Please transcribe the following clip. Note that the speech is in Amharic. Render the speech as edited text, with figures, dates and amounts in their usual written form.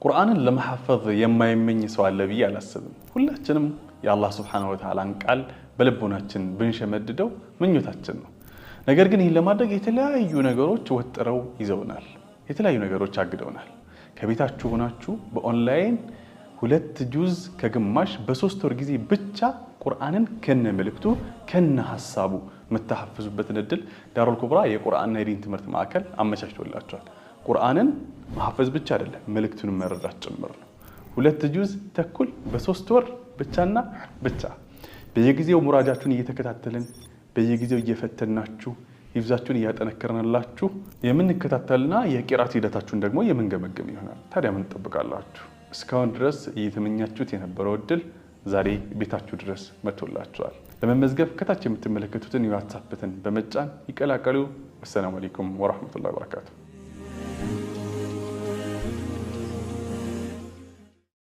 ቁርአንን ለመሐፈዝ የማይመኝ ሰው አለ ብዬ አላስብም። ሁላችንም የአላህ ሱብሓነሁ ወተዓላን ቃል በልቦናችን ብንሸመድደው ምኞታችን ነው። ነገር ግን ይህን ለማድረግ የተለያዩ ነገሮች ወጥረው ይዘውናል። የተለያዩ ነገሮች አግደውናል። ከቤታችሁ ሆናችሁ በኦንላይን 2 ጁዝ ከግማሽ በ3 ወር ጊዜ ብቻ ቁርአንን ከነ መልእክቱ ከነ ሀሳቡ የምታሐፍዙበትን እድል ዳሩል ኩብራ የቁርአንና የዲን ትምህርት ማዕከል አመቻችቶላችኋል። ቁርአንን ማሐፈዝ ብቻ አይደለም፣ መልእክቱን መረዳት ጭምር ነው። 2 ጁዝ ተኩል በ3 ወር ብቻና ብቻ። በየጊዜው ሙራጃችሁን እየተከታተልን፣ በየጊዜው እየፈተናችሁ፣ ሂፍዛችሁን እያጠነከርንላችሁ የምንከታተልና የቂራት ሂደታችሁን ደግሞ የምንገመግም ይሆናል። ታዲያ ምን ትጠብቃላችሁ? እስካሁን ድረስ እየተመኛችሁት የነበረው እድል ዛሬ ቤታችሁ ድረስ መጥቶላችኋል። ለመመዝገብ ከታች የምትመለከቱትን የዋትስአፕ በተን በመጫን ይቀላቀሉ። ወሰላሙ አለይኩም ወራህመቱላሂ ወበረካቱ።